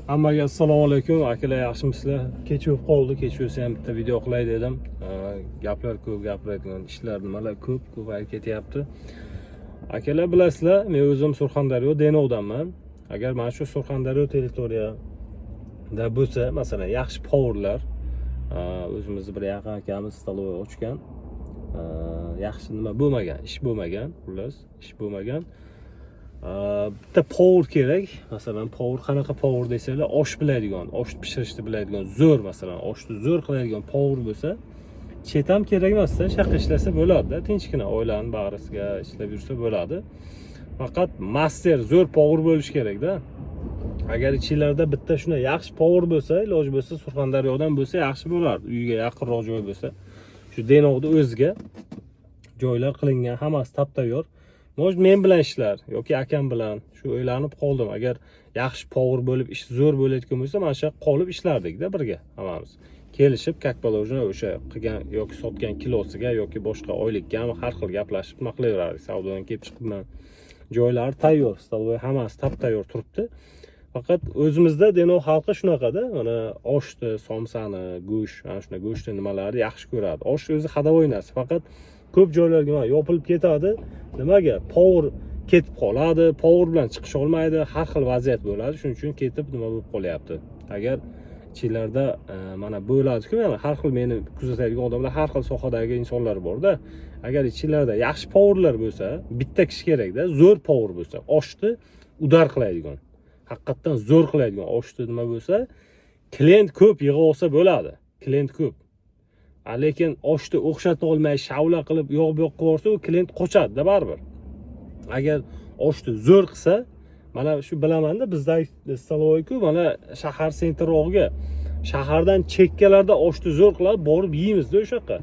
Hammaga assalomu alaykum, akalar, yaxshimisizlar? Kech bo'lib qoldi, kech bo'lsa ham bitta video qilay dedim. Gaplar ko'p, gapiradigan ishlar, nimalar ko'p, ko'payib ketyapti. Akalar, bilasizlar, men o'zim Surxondaryo, Denovdanman. Agar mana shu Surxondaryo territoriyada bo'lsa, masalan, yaxshi повар lar, o'zimizni bir yaqin akamiz столовой ochgan. Yaxshi nima bo'lmagan, ish bo'lmagan, xullas, ish bo'lmagan. Bitta повар kerak. Masalan, повар qanaqa повар desanglar, osh biladigan, osh pishirishni biladigan, zo'r, masalan, oshni zo'r qiladigan повар bo'lsa, chet ham kerak emasda, shu yoqqa ishlasa bo'ladida, tinchgina oilani bag'risiga ishlab yursa bo'ladi. Faqat мастер, zo'r повар bo'lishi kerakda. Agar ichinglarda bitta shunday yaxshi повар bo'lsa, iloji bo'lsa, Surxondaryodan bo'lsa, yaxshi bo'lardi. Uyga yaqinroq joy bo'lsa, shu Denovni o'ziga joylar qilingan, hammasi tap tayyor. Может, men bilan ishlar yoki akam bilan, shu o'ylanib qoldim. Agar yaxshi повар bo'lib, ish zo'r bo'layotgan bo'lsa, mana shu yoqqa qolib ishlardikda birga hammamiz. Kelishib, как положено, o'sha qilgan yoki sotgan kilosiga yoki boshqa oylikka har xil gaplashib, nima qilaverardik. Savdodan kelib chiqibman. Joylari tayyor, столовой hammasi tap tayyor turibdi. Faqat o'zimizda Denov xalqi shunaqada, mana oshni, somsani, go'sht, mana shunday go'shtni nimalarni yaxshi ko'radi. Osh o'zi ходовой narsa, faqat ko'p joylarga mana yopilib ketadi. Nimaga? Повар ketib qoladi, повар bilan chiqisha olmaydi, har xil vaziyat bo'ladi. Shuning uchun ketib nima bo'lib qolyapti. Agar ichinglarda mana bo'ladi-ku, mana har xil meni kuzatadigan odamlar, har xil sohadagi insonlar borda. Agar ichinglarda yaxshi повар lar bo'lsa, bitta kishi kerakda, zo'r повар bo'lsa, oshni удар qiladigan, haqiqatdan zo'r qiladigan oshni nima bo'lsa, клиент ko'p yig'ib olsa bo'ladi. Клиент ko'p. Lekin oshni o'xshata olmay, shavla qilib, u yoq bu yoq qilib yuborsa, u клиент qochadi-da baribir. Agar oshni zo'r qilsa, mana shu bilamanda, bizdagi столовой ku mana shahar центр rog'iga, shahardan chekkalarda oshni zo'r qiladi, borib yeymizda o'sha yoqqa.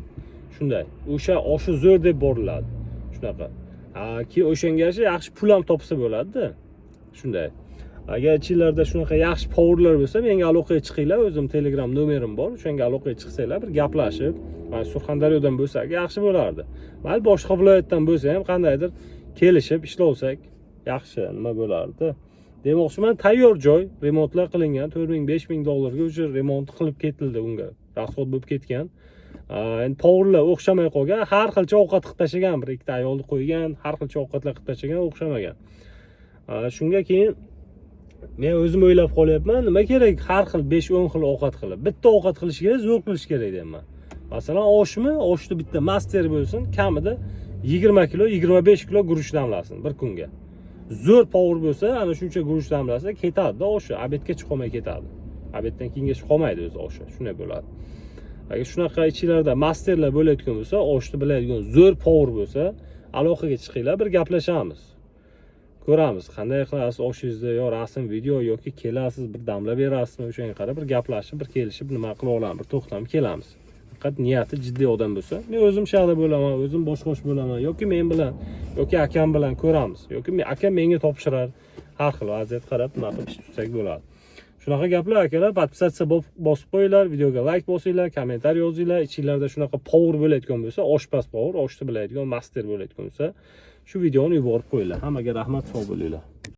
Shunday, o'sha oshi zo'r deb boriladi shunaqa. Keyin o'shanga yarasha yaxshi pul ham topsa bo'ladida shunday. Agar ichinglarda shunaqa yaxshi повар lar bo'lsa, menga aloqaga chiqinglar. O'zim Telegram nomerim bor, o'shanga aloqaga chiqsanglar, bir gaplashib, mana Surxondaryodan bo'lsa yaxshi bo'lardi. Mayli, boshqa viloyatdan bo'lsa ham, qandaydir kelishib ishlovsak, yaxshi nima bo'lardi demoqchiman. Tayyor joy, remontlar qilingan, 4000, 5000 dollarga уже remont qilib ketildi, unga расход bo'lib ketgan. Endi повар lar o'xshamay qolgan, har xilcha ovqat qilib tashlagan, bir ikkita ayolni qo'ygan, har xilcha ovqatlar qilib tashlagan, o'xshamagan. Shunga keyin men o'zim o'ylab qolyapman, nima kerak har xil 5-10 xil ovqat qilib? Bitta ovqat qilish kerak, zo'r qilish kerak deyapman. Masalan, oshmi, oshni bitta мастер bo'lsin, kamida 20 kilo, 25 kilo guruch damlasin bir kunga. Zo'r повар bo'lsa, ana shuncha guruch damlasa, ketadida oshi, обед ga chiqolmay ketadi, обед dan keyingacha qolmaydi o'zi oshi, shunday bo'ladi. Agar shunaqa ichinglarda мастер lar bo'layotgan bo'lsa, oshni biladigan zo'r повар bo'lsa, aloqaga chiqinglar, bir gaplashamiz, ko'ramiz qanday qilasiz oshingizni, yo rasm, video, yoki kelasiz, bir damlab berasizmi, o'shanga qarab bir gaplashib, bir kelishib, nima qilib olamiz, bir to'xtamib kelamiz. Faqat niyati jiddiy odam bo'lsa, men o'zim shu yoqda bo'laman, o'zim boshqosh bo'laman, yoki men bilan, yoki akam bilan ko'ramiz, yoki akam menga topshirar, har xil vaziyat qarab nima qilib ish tutsak bo'ladi. Shunaqa gaplar, akalar. Подписаться bosib qo'yinglar, videoga layk bosinglar, комментарий yozinglar. Ichinglarda shunaqa повар bo'layotgan bo'lsa, oshpaz повар, oshni biladigan мастер bo'layotgan bo'lsa, shu videoni yuborib qo'yinglar. Hammaga rahmat, sog' bo'linglar.